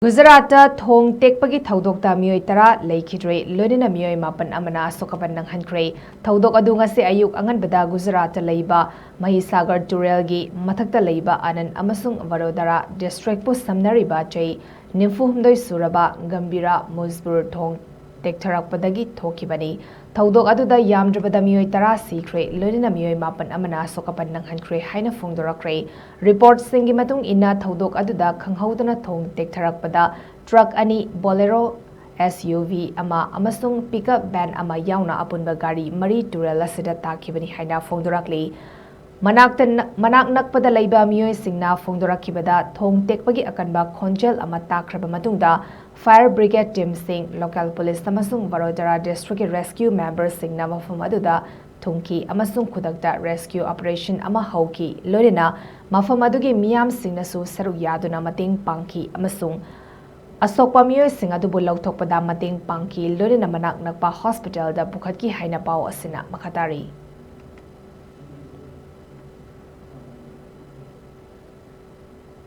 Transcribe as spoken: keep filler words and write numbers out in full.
ꯒꯨꯖꯔꯥꯠꯇ ꯊꯣꯡ ꯇꯦꯛꯄꯒꯤ ꯊꯧꯗꯣꯛꯇ ꯃꯤꯑꯣꯏ ꯇꯔꯥ ꯂꯩꯈꯤꯗ꯭ꯔꯦ, ꯂꯣꯏꯅꯅ ꯃꯤꯑꯣꯏ ꯃꯥꯄꯟ ꯑꯃꯅ ꯑꯁꯣꯛ ꯑꯄꯟ ꯅꯪꯍꯟꯈ꯭ꯔꯦ꯫ ꯊꯧꯗꯣꯛ ꯑꯗꯨ ꯉꯁꯤ ꯑꯌꯨꯛ ꯑꯉꯟꯕꯗ ꯒꯨꯖꯔꯥꯠꯇ ꯂꯩꯕ ꯃꯍꯤꯁꯥꯒꯔ ꯇꯨꯔꯦꯜꯒꯤ ꯃꯊꯛꯇ ꯂꯩꯕ ꯑꯅꯟ ꯑꯃꯁꯨꯡ ꯚꯗꯣꯗꯔꯥ ꯗꯤꯁꯇ꯭ꯔꯤꯛꯄꯨ ꯁꯝꯅꯔꯤꯕ ꯆꯍꯤ ꯅꯤꯐꯨ ꯍꯨꯝꯗꯣꯏ ꯁꯨꯔꯕ ꯒꯝꯚꯤꯔꯥ ꯃꯨꯖꯕꯨꯔ ꯊꯣꯡ ꯇꯦꯛꯊꯔꯛꯄꯗꯒꯤ ꯊꯣꯛꯈꯤꯕꯅꯤ꯫ ꯊꯧꯗꯣꯛ ꯑꯗꯨꯗ ꯌꯥꯝꯗ꯭ꯔꯕꯗ ꯃꯤꯑꯣꯏ ꯇꯔꯥ ꯁꯤꯈ꯭ꯔꯦ, ꯂꯣꯏꯅꯅ ꯃꯤꯑꯣꯏ ꯃꯥꯄꯟ ꯑꯃꯅ ꯑꯁꯣꯛ ꯑꯄꯟ ꯅꯪꯍꯟꯈ꯭ꯔꯦ ꯍꯥꯏꯅ ꯐꯣꯡꯗꯣꯔꯛꯈ꯭ꯔꯦ꯫ ꯔꯤꯄꯣꯔꯠꯁꯤꯡꯒꯤ ꯃꯇꯨꯡ ꯏꯟꯅ, ꯊꯧꯗꯣꯛ ꯑꯗꯨꯗ ꯈꯪꯍꯧꯗꯅ ꯊꯣꯡ ꯇꯦꯛꯊꯔꯛꯄꯗ ꯇ꯭ꯔꯛ ꯑꯅꯤ, ꯕꯣꯂꯦꯔꯣ ꯑꯦꯁ ꯌꯨ ꯚꯤ ꯑꯃ ꯑꯃꯁꯨꯡ ꯄꯤꯛꯑꯞ ꯚꯦꯟ ꯑꯃ ꯌꯥꯎꯅ ꯑꯄꯨꯟꯕ ꯒꯥꯔꯤ ꯃꯔꯤ ꯇꯨꯔꯦꯜ ꯑꯁꯤꯗ ꯇꯥꯈꯤꯕꯅꯤ ꯍꯥꯏꯅ ꯐꯣꯡꯗꯣꯔꯛꯂꯤ꯫ ꯃꯅꯥꯛꯇ ꯅ-, ꯃꯅꯥꯛ ꯅꯛꯄꯗ ꯂꯩꯕ ꯃꯤꯑꯣꯏꯁꯤꯡꯅ ꯐꯣꯡꯗꯣꯔꯛꯈꯤꯕꯗ, ꯊꯣꯡ ꯇꯦꯛꯄꯒꯤ ꯑꯀꯟꯕ ꯈꯣꯟꯖꯦꯜ ꯑꯃ ꯇꯥꯈ꯭ꯔꯕ ꯃꯇꯨꯡꯗ, ꯐꯥꯌꯔ ꯕ꯭ꯔꯤꯒꯦꯗ ꯇꯤꯝꯁꯤꯡ, ꯂꯣꯀꯦꯜ ꯄꯨꯂꯤꯁ ꯑꯃꯁꯨꯡ ꯚꯗꯣꯗꯔꯥ ꯗꯤꯁꯇ꯭ꯔꯤꯛꯀꯤ ꯔꯦꯁꯀ꯭ꯌꯨ ꯃꯦꯝꯕꯔꯁꯤꯡꯅ ꯃꯐꯝ ꯑꯗꯨꯗ ꯊꯨꯡꯈꯤ ꯑꯃꯁꯨꯡ ꯈꯨꯗꯛꯇ ꯔꯦꯁꯀ꯭ꯌꯨ ꯑꯣꯄꯔꯦꯁꯟ ꯑꯃ ꯍꯧꯈꯤ, ꯂꯣꯏꯅꯅ ꯃꯐꯝ ꯑꯗꯨꯒꯤ ꯃꯤꯌꯥꯝꯁꯤꯡꯅꯁꯨ ꯁꯔꯨꯛ ꯌꯥꯗꯨꯅ ꯃꯇꯦꯡ ꯄꯥꯡꯈꯤ ꯑꯃꯁꯨꯡ ꯑꯁꯣꯛꯄ ꯃꯤꯑꯣꯏꯁꯤꯡ ꯑꯗꯨꯕꯨ ꯂꯧꯊꯣꯛꯄꯗ ꯃꯇꯦꯡ ꯄꯥꯡꯈꯤ, ꯂꯣꯏꯅꯅ ꯃꯅꯥꯛ ꯅꯛꯄ ꯍꯣꯁꯄꯤꯇꯥꯜꯗ ꯄꯨꯈꯠꯈꯤ ꯍꯥꯏꯅ ꯄꯥꯎ ꯑꯁꯤꯅ ꯃꯈꯥ ꯇꯥꯔꯤ꯫